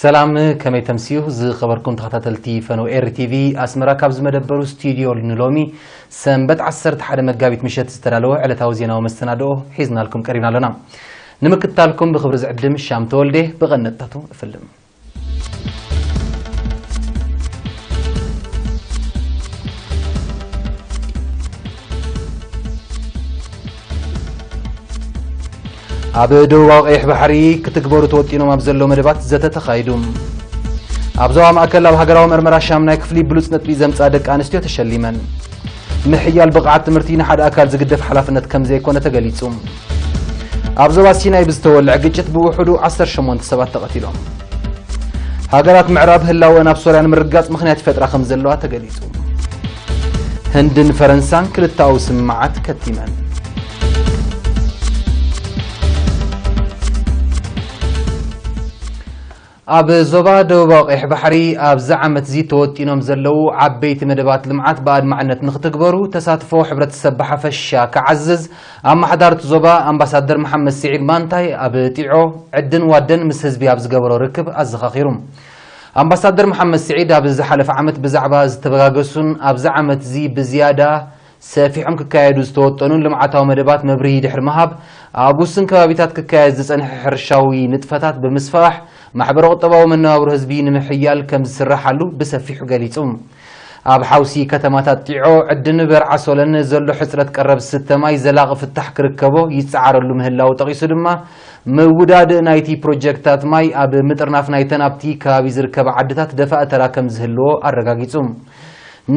ሰላም፣ ከመይ ተምስዩ ዝኸበርኩም ተኸታተልቲ ፈነው ኤሪ ቲቪ ኣስመራ? ካብ ዝመደበሩ ስቱዲዮ ንሎሚ ሰንበት ዓሰርተ ሓደ መጋቢት ምሸት ዝተዳለወ ዕለታዊ ዜናዊ መሰናድኦ ሒዝናልኩም ቀሪብና ኣለና። ንምክትታልኩም ብኽብሪ ዝዕድም ሻም ተወልዴ። ብቐነጥታቱ እፍልም። ኣብ ደቡባዊ ቀይሕ ባሕሪ ክትግበሩ ተወጢኖም ኣብ ዘለዉ መደባት ዘተ ተኻይዱ። ኣብ ዞባ ማእከል ኣብ ሃገራዊ መርመራ ሻምናይ ክፍሊ ብሉጽ ነጥቢ ዘምጽኣ ደቂ ኣንስትዮ ተሸሊመን። ምሕያል ብቕዓት ትምህርቲ ንሓደ ኣካል ዝግደፍ ሓላፍነት ከም ዘይኮነ ተገሊጹ። ኣብ ዞባ ሲናይ ብዝተወልዐ ግጭት ብውሑዱ ዓሰርተ ሸሞንተ ሰባት ተቐቲሎም። ሃገራት ምዕራብ ህላወ ናብ ሶርያ ንምርጋጽ ምኽንያት ይፈጥራ ከም ዘለዋ ተገሊጹ። ህንድን ፈረንሳን ክልተኣዊ ስምምዓት ከቲመን። ኣብ ዞባ ደቡባዊ ቀይሕ ባሕሪ ኣብዚ ዓመት እዚ ተወጢኖም ዘለዉ ዓበይቲ መደባት ልምዓት ብኣድማዕነት ንክትግበሩ ተሳትፎ ሕብረተሰብ ብሓፈሻ ክዓዝዝ ኣመሓዳርቲ ዞባ ኣምባሳደር መሓመድ ስዒድ ማንታይ ኣብ ጢዖ፣ ዕድን ዋደን ምስ ህዝቢ ኣብ ዝገበሮ ርክብ ኣዘኻኺሩ። ኣምባሳደር መሓመድ ስዒድ ኣብ ዝሓለፈ ዓመት ብዛዕባ ዝተበጋገሱን ኣብዚ ዓመት እዚ ብዝያዳ ሰፊሖም ክካየዱ ዝተወጠኑን ልምዓታዊ መደባት መብርሂ ድሕሪ ምሃብ፣ ኣብ ውሱን ከባቢታት ክካየድ ዝጸንሐ ሕርሻዊ ንጥፈታት ብምስፋሕ ማሕበረ ቁጠባዊ መነባብሮ ህዝቢ ንምሕያል ከም ዝስራሓሉ ብሰፊሑ ገሊጹ። ኣብ ሓውሲ ከተማታት ጢዖ፣ ዕድን በርዓ ሶለን ዘሎ ሕጽረት ቀረብ ዝስተ ማይ ዘላቒ ፍታሕ ክርከቦ ይጸዓረሉ ምህላዉ ጠቒሱ ድማ፣ ምውዳድ ናይቲ ፕሮጀክትታት ማይ ኣብ ምጥርናፍ ናይተን ኣብቲ ከባቢ ዝርከባ ዓድታት ደፋእ ተራ ከም ዝህልዎ ኣረጋጊጹ።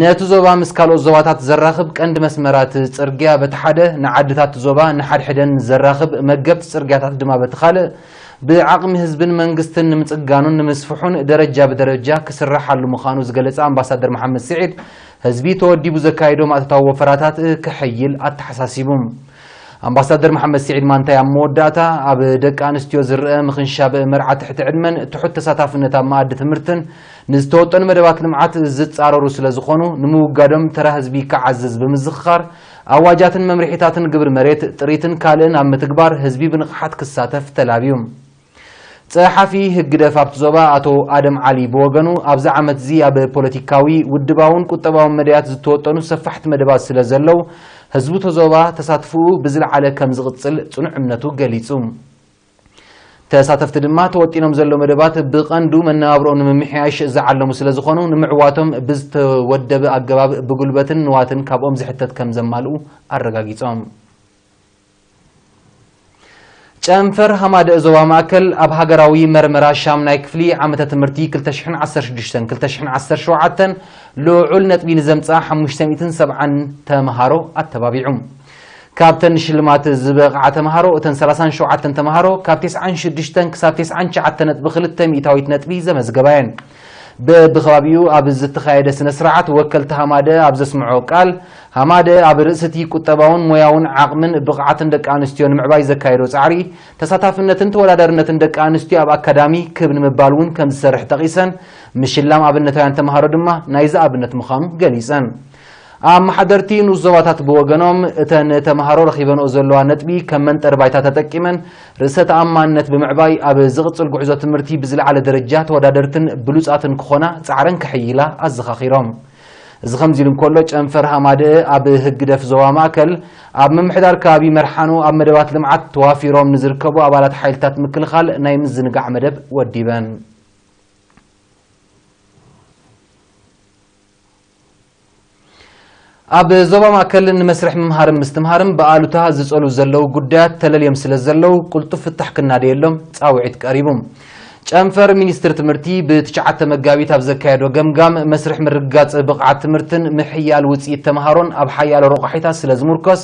ነቲ ዞባ ምስ ካልኦት ዞባታት ዘራኽብ ቀንዲ መስመራት ጽርግያ በቲ ሓደ፣ ንዓድታት ዞባ ንሓድሕደን ዘራኽብ መገብቲ ጽርግያታት ድማ በቲ ካልእ፣ ብዓቕሚ ህዝብን መንግስትን ንምጽጋኑን ንምስፍሑን ደረጃ ብደረጃ ክስራሓሉ ምዃኑ ዝገለጸ ኣምባሳደር መሓመድ ስዒድ፣ ህዝቢ ተወዲቡ ዘካይዶ ማእቶታዊ ወፈራታት ክሕይል ኣተሓሳሲቡ። ኣምባሳደር መሓመድ ስዒድ ማንታይ ኣብ መወዳእታ፣ ኣብ ደቂ ኣንስትዮ ዝረአ ምኽንሻብ መርዓ ትሕቲ ዕድመን ትሑት ተሳታፍነት ኣብ መኣዲ ትምህርትን ንዝተወጠኑ መደባት ልምዓት ዝጻረሩ ስለ ዝኾኑ፣ ንምውጋዶም ተራ ህዝቢ ክዓዝዝ ብምዝኽኻር፣ ኣዋጃትን መምርሒታትን ግብሪ መሬት፣ ጥሪትን ካልእን ኣብ ምትግባር ህዝቢ ብንቕሓት ክሳተፍ ተላብዩ። ጸሓፊ ህግደፍ ኣብቲ ዞባ ኣቶ ኣደም ዓሊ ብወገኑ፣ ኣብዚ ዓመት እዚ ኣብ ፖለቲካዊ፣ ውድባውን ቁጠባውን መዳያት ዝተወጠኑ ሰፋሕቲ መደባት ስለ ዘለዉ፣ ህዝቡ እቲ ዞባ ተሳትፎኡ ብዝለዓለ ከም ዝቕጽል ጽኑዕ እምነቱ ገሊጹ። ተሳተፍቲ ድማ ተወጢኖም ዘለዉ መደባት ብቐንዱ መነባብሮኦም ንምምሕያሽ ዝዓለሙ ስለ ዝኾኑ፣ ንምዕዋቶም ብዝተወደበ ኣገባብ ብጉልበትን ንዋትን ካብኦም ዝሕተት ከም ዘማልኡ ኣረጋጊጾም። ጨንፈር ሃማደእ ዞባ ማእከል ኣብ ሃገራዊ መርመራ ሻምናይ ክፍሊ ዓመተ ትምህርቲ ክልተ ሽሕን ዓሰርተ ሽዱሽተን ክልተ ሽሕን ዓሰርተ ሸውዓተን ልዑል ነጥቢ ንዘምጽኣ ሓሙሽተ ሚእትን ሰብዓን ተምሃሮ ኣተባቢዑ። ካብተን ንሽልማት ዝበቕዓ ተምሃሮ፣ እተን ሰላሳን ሸውዓተን ተምሃሮ ካብ ተስዓን ሽዱሽተን ክሳብ ተስዓን ትሽዓተን ነጥቢ ክልተ ሚእታዊት ነጥቢ ዘመዝገባ እየን። በብኸባቢኡ ኣብ ዝተኻየደ ስነ ስርዓት፣ ወከልቲ ሃማደ ኣብ ዘስምዖ ቃል፣ ሃማደ ኣብ ርእሲ እቲ ቁጠባውን ሞያውን ዓቕምን ብቕዓትን ደቂ ኣንስትዮ ንምዕባይ ዘካየዶ ጻዕሪ፣ ተሳታፍነትን ተወዳዳርነትን ደቂ ኣንስትዮ ኣብ ኣካዳሚ ክብ ንምባል እውን ከም ዝሰርሕ ጠቒሰን፣ ምሽላም ኣብነታውያን ተምሃሮ ድማ ናይዚ ኣብነት ምዃኑ ገሊጸን። ኣመሓደርቲ ንኡስ ዞባታት ብወገኖም፣ እተን ተምሃሮ ረኺበንኦ ዘለዋ ነጥቢ ከም መንጠሪ ባይታ ተጠቂመን፣ ርእሰ ተኣማንነት ብምዕባይ፣ ኣብ ዝቕጽል ጉዕዞ ትምህርቲ ብዝለዓለ ደረጃ ተወዳደርትን ብሉጻትን ክኾና ጻዕረን ከሕይላ ኣዘኻኺሮም። እዚ ከምዚ ኢሉ እንከሎ፣ ጨንፈር ሃማደእ ኣብ ህግደፍ ዞባ ማእከል፣ ኣብ ምምሕዳር ከባቢ መርሓኖ፣ ኣብ መደባት ልምዓት ተዋፊሮም ንዝርከቡ ኣባላት ሓይልታት ምክልኻል ናይ ምዝንጋዕ መደብ ወዲበን። ኣብ ዞባ ማእከል ንመስርሕ ምምሃርን ምስትምሃርን ብኣሉታ ዝጸሉ ዘለዉ ጉዳያት ተለልዮም ስለ ዘለዉ፣ ቅልጡፍ ፍታሕ ክናደየሎም ጻውዒት ቀሪቡ። ጨንፈር ሚኒስትሪ ትምህርቲ ብትሽዓተ መጋቢት ኣብ ዘካየዶ ገምጋም፣ መስርሕ ምርግጋጽ ብቕዓት ትምህርትን ምሕያል ውጽኢት ተምሃሮን ኣብ ሓያሎ ረቋሒታት ስለ ዝምርኮስ፣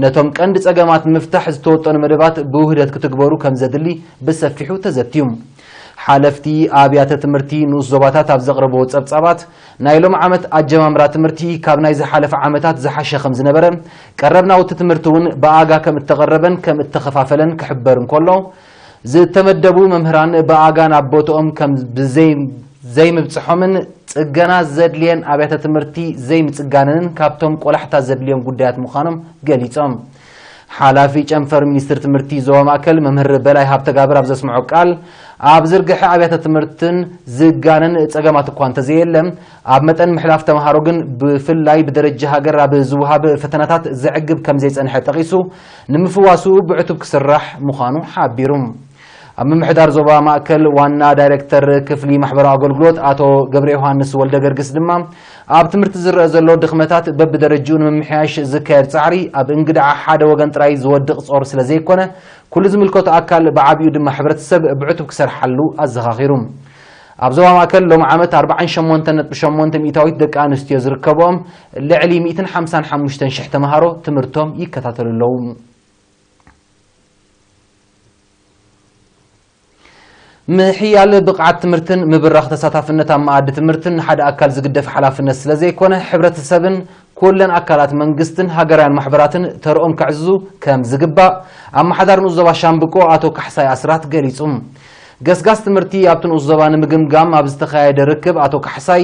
ነቶም ቀንዲ ጸገማት ንምፍታሕ ዝተወጠኑ መደባት ብውህደት ክትግበሩ ከም ዘድሊ ብሰፊሑ ተዘትዩ። ሓለፍቲ ኣብያተ ትምህርቲ ንኡስ ዞባታት ኣብ ዘቕረብዎ ጸብጻባት፣ ናይ ሎም ዓመት ኣጀማምራ ትምህርቲ ካብ ናይ ዝሓለፈ ዓመታት ዝሓሸ ከም ዝነበረ፣ ቀረብ ናውቲ ትምህርቲ እውን ብኣጋ ከም እተቐረበን ከም እተኸፋፈለን ክሕበር እንከሎ፣ ዝተመደቡ መምህራን ብኣጋ ናብ ቦትኦም ከም ብዘይ-፣ ዘይምብጽሖምን ጽገና ዘድልየን ኣብያተ ትምህርቲ ዘይምጽጋነንን ካብቶም ቆላሕታ ዘድልዮም ጉዳያት ምዃኖም ገሊጾም። ሓላፊ ጨንፈር ሚኒስትሪ ትምህርቲ ዞባ ማእከል መምህር በላይ ሃብተጋብር ኣብ ዘስምዖ ቃል፣ ኣብ ዝርግሐ ኣብያተ ትምህርትን ዝጋነን ጸገማት እኳ እንተዘየለ፣ ኣብ መጠን ምሕላፍ ተምሃሮ ግን ብፍላይ ብደረጃ ሃገር ኣብ ዝወሃብ ፈተናታት ዘዕግብ ከም ዘይጸንሐ ጠቒሱ፣ ንምፍዋሱ ብዕቱብ ክስራሕ ምዃኑ ሓቢሩ። ኣብ ምምሕዳር ዞባ ማእከል ዋና ዳይሬክተር ክፍሊ ማሕበራዊ ኣገልግሎት ኣቶ ገብረ ዮሃንስ ወልደ ገርግስ ድማ፣ ኣብ ትምህርቲ ዝረአ ዘሎ ድኽመታት በብደረጅኡ ንምምሕያሽ ዝካየድ ጻዕሪ ኣብ እንግድዓ ሓደ ወገን ጥራይ ዝወድቕ ጾር ስለ ዘይኮነ፣ ኩሉ ዝምልከቶ ኣካል ብዓቢኡ ድማ ሕብረተሰብ ብዕቱብ ክሰርሓሉ ኣዘኻኺሩ። ኣብ ዞባ ማእከል ሎሚ ዓመት ኣርባዓን ሸሞንተን ነጥቢ ሸሞንተ ሚእታዊት ደቂ ኣንስትዮ ዝርከብኦም ልዕሊ ሚእትን ሓምሳን ሓሙሽተን ሽሕ ተምሃሮ ትምህርቶም ይከታተሉ ኣለዉ። ምሕያል ብቕዓት ትምህርትን ምብራኽ ተሳታፍነት ኣብ መኣዲ ትምህርትን ንሓደ ኣካል ዝግደፍ ሓላፍነት ስለ ዘይኮነ፣ ሕብረተሰብን ኩለን ኣካላት መንግስትን ሃገራውያን ማሕበራትን ተርኦም ከዕዝዙ ከም ዝግባእ ኣመሓዳሪ ንኡስ ዞባ ሻምብቆ ኣቶ ካሕሳይ ኣስራት ገሊጹ። ገስጋስ ትምህርቲ ኣብቲ ንኡስ ዞባ ንምግምጋም ኣብ ዝተኻየደ ርክብ ኣቶ ካሕሳይ፣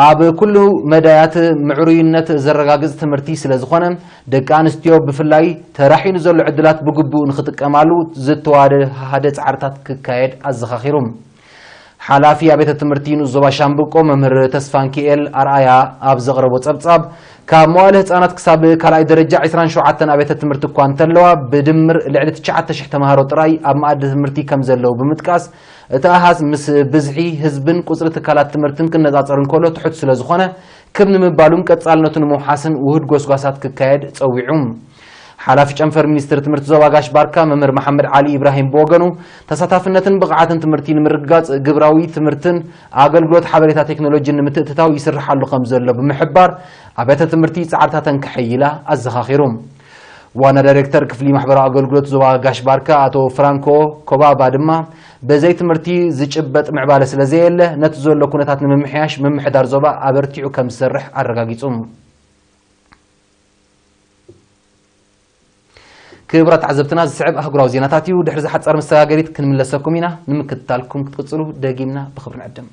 ኣብ ኩሉ መዳያት ምዕሩይነት ዘረጋግጽ ትምህርቲ ስለ ዝኾነ፣ ደቂ ኣንስትዮ ብፍላይ ተራሒኑ ዘሎ ዕድላት ብግቡእ ንኽጥቀማሉ ዝተዋደደ ጻዕርታት ክካየድ ኣዘኻኺሩ። ሓላፊ ኣብያተ ትምህርቲ ንኡስ ዞባ ሻምብቆ መምህር ተስፋንኪኤል ኣርኣያ ኣብ ዘቕረቦ ጸብጻብ፣ ካብ መዋእለ ህጻናት ክሳብ ካልኣይ ደረጃ ዕስራን ሸውዓተን ኣብያተ ትምህርቲ እኳ እንተለዋ፣ ብድምር ልዕሊ ትሽዓተ ሽሕ ተምሃሮ ጥራይ ኣብ መኣዲ ትምህርቲ ከም ዘለዉ ብምጥቃስ፣ እቲ ኣሃዝ ምስ ብዝሒ ህዝብን ቁጽሪ ትካላት ትምህርትን ክነጻጸር እንከሎ ትሑት ስለ ዝኾነ፣ ክብ ንምባሉን ቀጻልነቱ ንምውሓስን ውሁድ ጎስጓሳት ክካየድ ጸዊዑ። ሓላፊ ጨንፈር ሚኒስትሪ ትምህርቲ ዞባ ጋሽ ባርካ መምህር መሓመድ ዓሊ ኢብራሂም ብወገኑ፣ ተሳታፍነትን ብቕዓትን ትምህርቲ ንምርግጋጽ ግብራዊ ትምህርትን ኣገልግሎት ሓበሬታ ቴክኖሎጂን ንምትእትታው ይስራሕ ኣሎ ከም ዘሎ ብምሕባር፣ ኣብያተ ትምህርቲ ጻዕርታተን ከሐይላ ኣዘኻኺሩ። ዋና ዳይሬክተር ክፍሊ ማሕበራዊ ኣገልግሎት ዞባ ጋሽ ባርካ ኣቶ ፍራንኮ ኮባባ ድማ፣ ብዘይ ትምህርቲ ዝጭበጥ ምዕባለ ስለ ዘየለ፣ ነቲ ዘሎ ኩነታት ንምምሕያሽ ምምሕዳር ዞባ ኣበርቲዑ ከም ዝሰርሕ ኣረጋጊጹ። ክቡራት ተዓዘብትና፣ ዝስዕብ ኣህጉራዊ ዜናታት እዩ። ድሕሪ ዝሓጻር መሰጋገሪት ክንምለሰኩም ኢና። ንምክትታልኩም ክትቅጽሉ ደጊምና ብኽብሪ ንዕድም።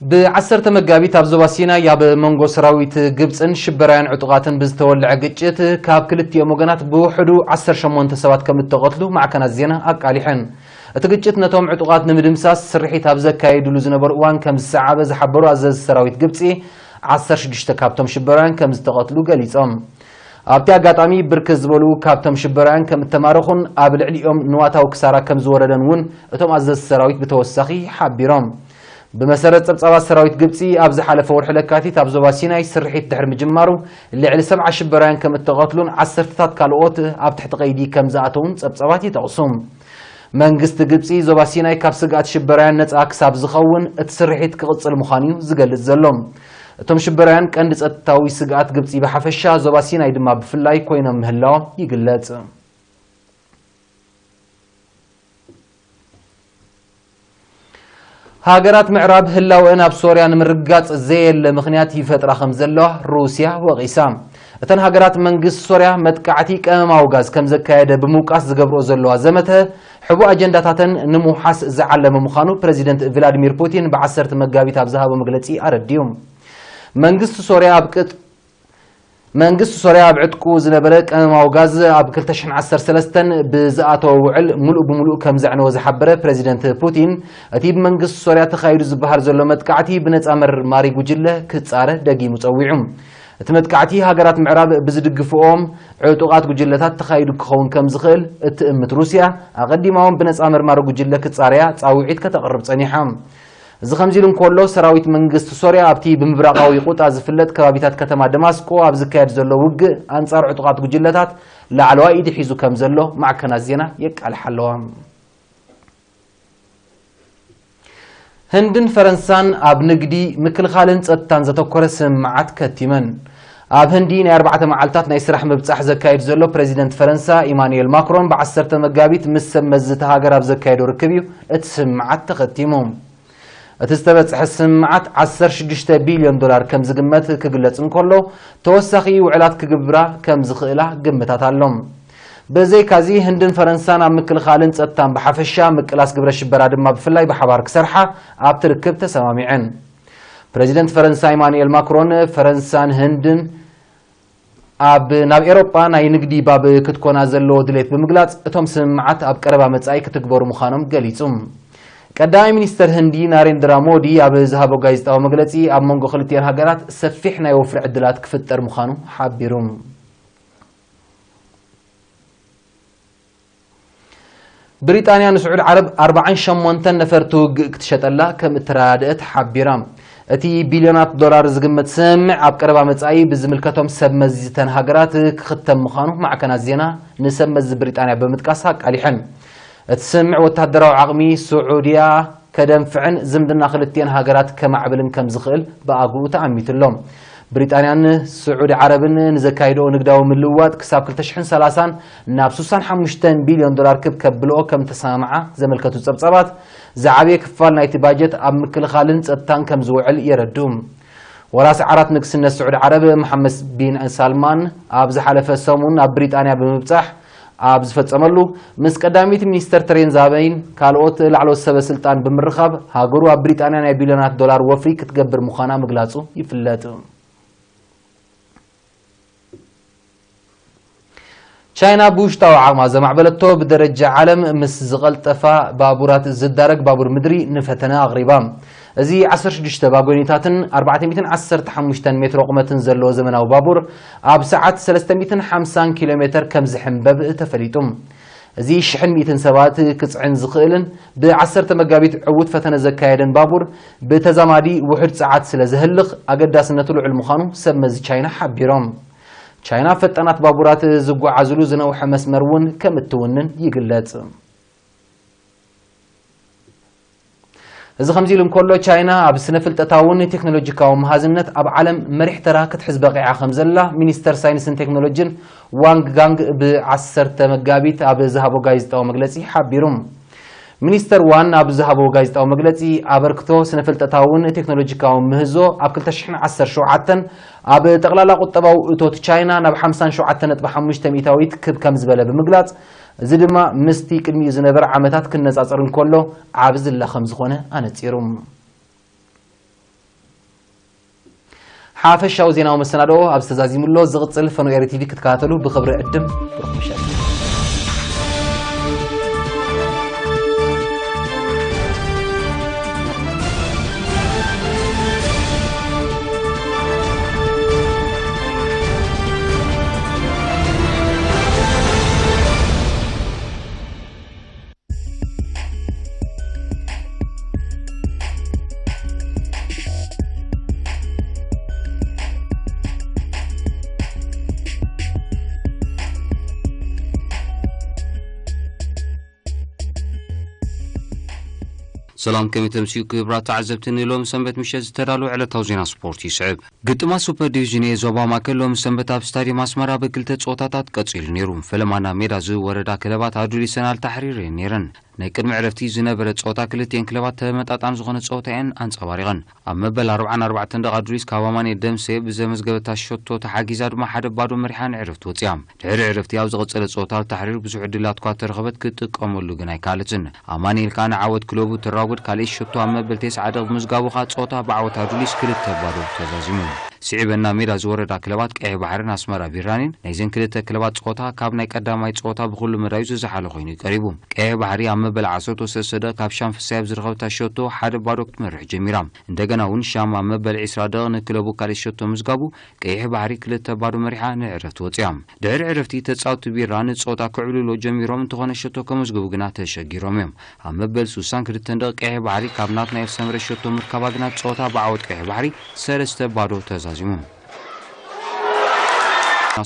ብዓሰርተ መጋቢት ኣብ ዞባ ሲናይ ኣብ መንጎ ሰራዊት ግብጽን ሽበራውያን ዕጡቓትን ብዝተወልዐ ግጭት ካብ ክልቲኦም ወገናት ብውሕዱ ዓሰርተ ሸሞንተ ሰባት ከም እተቐትሉ ማዕከናት ዜና ኣቃሊሐን። እቲ ግጭት ነቶም ዕጡቓት ንምድምሳስ ስርሒት ኣብ ዘካየዱሉ ዝነበሩ እዋን ከም ዝሰዓበ ዝሓበሩ ኣዘዝቲ ሰራዊት ግብጺ፣ ዓሰርተ ሽዱሽተ ካብቶም ሽበራውያን ከም ዝተቐትሉ ገሊጾም። ኣብቲ ኣጋጣሚ ብርክት ዝበሉ ካብቶም ሽበራውያን ከም እተማረኹን ኣብ ልዕሊኦም ንዋታዊ ክሳራ ከም ዝወረደን እውን እቶም ኣዘዝቲ ሰራዊት ብተወሳኺ ሓቢሮም። ብመሰረት ጸብጻባት ሰራዊት ግብጺ፣ ኣብ ዝሓለፈ ወርሒ ለካቲት ኣብ ዞባ ሲናይ ስርሒት ድሕሪ ምጅማሩ ልዕሊ ሰብዓ ሽበራውያን ከም እተቐትሉን ዓሰርተታት ካልኦት ኣብ ትሕቲ ቀይዲ ከም ዝኣተውን ጸብጻባት ይጠቕሱ። መንግስቲ ግብጺ ዞባ ሲናይ ካብ ስግኣት ሽበራውያን ነጻ ክሳብ ዝኸውን እቲ ስርሒት ክቕጽል ምዃኑ እዩ ዝገልጽ ዘሎ። እቶም ሽበራውያን ቀንዲ ጸጥታዊ ስግኣት ግብጺ ብሓፈሻ፣ ዞባ ሲናይ ድማ ብፍላይ ኮይኖም ምህላዎም ይግለጽ። ሃገራት ምዕራብ ህላወአን ኣብ ሶርያ ንምርግጋጽ ዘየለ ምኽንያት ይፈጥራ ከም ዘለዋ ሩስያ ወቒሳ። እተን ሃገራት መንግስቲ ሶርያ መጥቃዕቲ ቀመማዊ ጋዝ ከም ዘካየደ ብምውቃስ ዝገብርኦ ዘለዋ ዘመተ፣ ሕቡእ ኣጀንዳታተን ንምውሓስ ዝዓለመ ምዃኑ ፕረዚደንት ቭላድሚር ፑቲን ብዓሰርተ መጋቢት ኣብ ዝሃቦ መግለጺ ኣረዲኡ። መንግስቲ ሶርያ ኣብ ቅጥ-፣ መንግስቲ ሶርያ ኣብ ዕጥቁ ዝነበረ ቀመማዊ ጋዝ ኣብ ክልተ ሽሕን ዓሰርተ ሰለስተን ብዝኣተወ ውዕል ምሉእ ብምሉእ ከም ዘዕነወ ዝሓበረ ፕረዚደንት ፑቲን፣ እቲ ብመንግስቲ ሶርያ ተኻይዱ ዝበሃል ዘሎ መጥቃዕቲ ብነጻ መርማሪ ጉጅለ ክጻረ ደጊሙ ጸዊዑ። እቲ መጥቃዕቲ ሃገራት ምዕራብ ብዝድግፍኦም ዕጡቓት ጉጅለታት ተኻይዱ ክኸውን ከም ዝኽእል እትእምት ሩስያ፣ ኣቐዲማ እውን ብነጻ መርማሪ ጉጅለ ክጻረያ ጻውዒት ከተቕርብ ጸኒሓ። እዚ ከምዚ ኢሉ እንከሎ፣ ሰራዊት መንግስቲ ሶርያ ኣብቲ ብምብራቓዊ ቁጣ ዝፍለጥ ከባቢታት ከተማ ደማስቆ ኣብ ዝካየድ ዘሎ ውግእ ኣንጻር ዕጡቓት ጉጅለታት ላዕለዋይ ኢዱ ሒዙ ከም ዘሎ ማዕከናት ዜና የቃልሓ ኣለዋ። ህንድን ፈረንሳን ኣብ ንግዲ፣ ምክልኻልን ጸጥታን ዘተኮረ ስምምዓት ከቲመን። ኣብ ህንዲ ናይ ኣርባዕተ መዓልታት ናይ ስራሕ ምብጻሕ ዘካይድ ዘሎ ፕረዚደንት ፈረንሳ ኢማኑኤል ማክሮን፣ ብዓሰርተ መጋቢት ምስ ሰብ መዚ እታ ሃገር ኣብ ዘካየዶ ርክብ እዩ እቲ ስምምዓት ተኸቲሙ። እቲ ዝተበጽሐ ስምምዓት ዓሰርተ ሽዱሽተ ቢልዮን ዶላር ከም ዝግመት ክግለጽ እንከሎ፣ ተወሳኺ ውዕላት ክግብራ ከም ዝኽእላ ግምታት ኣሎ። ብዘይካዚ፣ ህንድን ፈረንሳን ኣብ ምክልኻልን ጸጥታን ብሓፈሻ፣ ምቅላስ ግብረ ሽበራ ድማ ብፍላይ ብሓባር ክሰርሓ ኣብቲ ርክብ ተሰማሚዐን። ፕረዚደንት ፈረንሳ ኢማኑኤል ማክሮን፣ ፈረንሳን ህንድን ኣብ ናብ ኤውሮጳ ናይ ንግዲ ባብ ክትኮና ዘለዎ ድሌት ብምግላጽ፣ እቶም ስምምዓት ኣብ ቀረባ መጻኢ ክትግበሩ ምዃኖም ገሊጹ። ቀዳማይ ሚኒስተር ህንዲ ናሬንድራ ሞዲ ኣብ ዝሃቦ ጋዜጣዊ መግለጺ፣ ኣብ መንጎ ክልቲኤን ሃገራት ሰፊሕ ናይ ወፍሪ ዕድላት ክፍጠር ምዃኑ ሓቢሩ። ብሪጣንያ ንስዑድ ዓረብ ኣርባዓን ሸሞንተን ነፈርቲ ውግእ ክትሸጠላ ከም እተራደአት ሓቢራ። እቲ ቢልዮናት ዶላር ዝግመት ስምምዕ ኣብ ቀረባ መጻኢ ብዝምልከቶም ሰብ መዚ እተን ሃገራት ክኽተም ምዃኑ ማዕከናት ዜና ንሰብ መዚ ብሪጣንያ ብምጥቃስ ኣቃሊሐን። እቲ ስምምዕ ወታደራዊ ዓቕሚ ስዑድያ ከደንፍዕን ዝምድና ክልቲኤን ሃገራት ከማዕብልን ከም ዝኽእል ብኣግኡ ተኣሚቱ ኣሎ። ብሪጣንያን ስዑዲ ዓረብን ንዘካይድኦ ንግዳዊ ምልውዋጥ ክሳብ ክልተ ሽሕን ሰላሳን ናብ ስሳን ሓሙሽተን ቢልዮን ዶላር ክብ ከብልኦ ከም ተሰማምዓ ዘመልከቱ ጸብጻባት፣ ዝዓበየ ክፋል ናይቲ ባጀት ኣብ ምክልኻልን ጸጥታን ከም ዝውዕል የረዱ። ወራሲ ዓራት ንግስነት ስዑዲ ዓረብ መሓመድ ቢን ሳልማን ኣብ ዝሓለፈ ሰሙን ናብ ብሪጣንያ ብምብጻሕ ኣብ ዝፈጸመሉ፣ ምስ ቀዳሚት ሚኒስተር ተሬዛ መይን ካልኦት ላዕለዎት ሰበ ስልጣን ብምርኻብ፣ ሃገሩ ኣብ ብሪጣንያ ናይ ቢልዮናት ዶላር ወፍሪ ክትገብር ምዃና ምግላጹ ይፍለጥ። ቻይና ብውሽጣዊ ዓቕማ ዘማዕበለቶ ብደረጃ ዓለም ምስ ዝቐልጠፋ ባቡራት ዝዳረግ ባቡር ምድሪ ንፈተነ ኣቕሪባ። እዚ ዓሰርተ ሽዱሽተ ባጎኒታትን ኣርባዕተ ሚእትን ዓሰርተ ሓሙሽተን ሜትሮ ቁመትን ዘለዎ ዘመናዊ ባቡር ኣብ ሰዓት ሰለስተ ሚእትን ሓምሳን ኪሎ ሜተር ከም ዝሕንበብ ተፈሊጡ። እዚ ሽሕን ሚእትን ሰባት ክጽዕን ዝኽእልን ብዓሰርተ መጋቢት ዕዉት ፈተነ ዘካየደን ባቡር ብተዛማዲ ውሑድ ጸዓት ስለ ዘህልኽ ኣገዳስነቱ ልዑል ምዃኑ ሰብ መዚ ቻይና ሓቢሮም። ቻይና ፈጣናት ባቡራት ዝጓዓዝሉ ዝነውሐ መስመር እውን ከም እትውንን ይግለጽ። እዚ ከምዚ ኢሉ እንከሎ፣ ቻይና ኣብ ስነ ፍልጠታውን ቴክኖሎጂካውን መሃዝነት ኣብ ዓለም መሪሕ ተራ ክትሕዝ በቒዓ ከም ዘላ ሚኒስተር ሳይንስን ቴክኖሎጂን ዋንግ ጋንግ ብ ዓሰርተ መጋቢት ኣብ ዝሃቦ ጋዜጣዊ መግለጺ ሓቢሩ። ሚኒስተር ዋን ኣብ ዝሃቦ ጋዜጣዊ መግለጺ፣ ኣበርክቶ ስነ ፍልጠታውን ቴክኖሎጂካውን ምህዞ ኣብ ክልተ ሽሕን ዓሰርተ ሸውዓተን ኣብ ጠቕላላ ቁጠባዊ እቶት ቻይና ናብ ሓምሳን ሸውዓተን ነጥቢ ሓሙሽተ ሚእታዊት ክብ ከም ዝበለ ብምግላጽ፣ እዚ ድማ ምስቲ ቅድሚኡ ዝነበረ ዓመታት ክነጻጸር እንከሎ ዓቢ ዝላ ከም ዝኾነ ኣነጺሩ። ሓፈሻዊ ዜናዊ መሰናድኦ ኣብ ዝተዛዚሙ ኣሎ። ዝቕጽል ፈኖ ኤሪ ቲቪ ክትከታተሉ ብኽብሪ ዕድም። ብሩኽ ምሸት። ሰላም፣ ከመይ ተምስዩ ክቡራት ተዓዘብቲ? ንሎሚ ሰንበት ምሸት ዝተዳለወ ዕለታዊ ዜና ስፖርት ይስዕብ። ግጥማት ሱፐር ዲቪዥን ኤ ዞባ ማእከል ሎሚ ሰንበት ኣብ ስታድየም ኣስመራ ብክልተ ጸወታታት ቀጺሉ ነይሩ። ፈለማ ናብ ሜዳ ዝወረዳ ክለባት ኣዱሊሰን ኣልታሕሪር እየን ነይረን። ናይ ቅድሚ ዕረፍቲ ዝነበረ ጸወታ ክልቲኤን ክለባት ተመጣጣኒ ዝኾነ ጸወታ እየን ኣንጸባሪቐን። ኣብ መበል ኣርብዓን ኣርባዕተን ደቂቕ ኣዱሊስ ካብ ኣማኑኤል ደምሴ ብዘመዝገበታ ሸቶ ተሓጊዛ ድማ ሓደ ባዶ መሪሓ ንዕረፍቲ ወጺኣ። ድሕሪ ዕረፍቲ ኣብ ዝቐጸለ ጸወታ ኣልታሕሪር ብዙሕ ዕድላት እኳ ተረኸበት፣ ክትጥቀመሉ ግን ኣይከኣለትን። ኣማኑኤል ከኣ ንዓወት ክለቡ ተራጉድ ካልኣይቲ ሸቶ ኣብ መበል ተስዓ ደቂቕ ብምዝጋቡ ከኣ ጸወታ ብዓወት ኣዱሊስ ክልተ ባዶ ተዛዚሙ። ስዒበን ናብ ሜዳ ዝወረዳ ክለባት ቀይሕ ባሕርን ኣስመራ ቢራን እየን። ናይዘን ክልተ ክለባት ጸወታ ካብ ናይ ቀዳማይ ጸወታ ብኹሉ መዳዩ ዝዘሓለ ኮይኑ እዩ ቀሪቡ። ቀይሕ ባሕሪ ኣብ መበል ዓሰርተ ሰለስተ ደቂቕ ካብ ሻም ፍሳይ ኣብ ዝረኸበታ ሸቶ ሓደ ባዶ ክትመርሕ ጀሚራ። እንደገና እውን ሻም ኣብ መበል ዕስራ ደቂቕ ንክለቡ ካልኣይቲ ሸቶ ምዝጋቡ፣ ቀይሕ ባሕሪ ክልተ ባዶ መሪሓ ንዕረፍቲ ወጺኣ። ድሕሪ ዕረፍቲ ተጻወትቲ ቢራ ንጸወታ ክዕብልሎ ጀሚሮም እንተኾነ ሸቶ ከመዝግቡ ግና ተሸጊሮም እዮም። ኣብ መበል ስሳን ክልተን ደቂቕ ቀይሕ ባሕሪ ካብ ናትናኤል ሰምረ ሸቶ ምርካባ ግና ጸወታ ብዓወት ቀይሕ ባሕሪ ሰለስተ ባዶ ተዛዚሙ።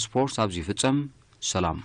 ስፖርት ኣብዚ ይፍጸም። ሰላም።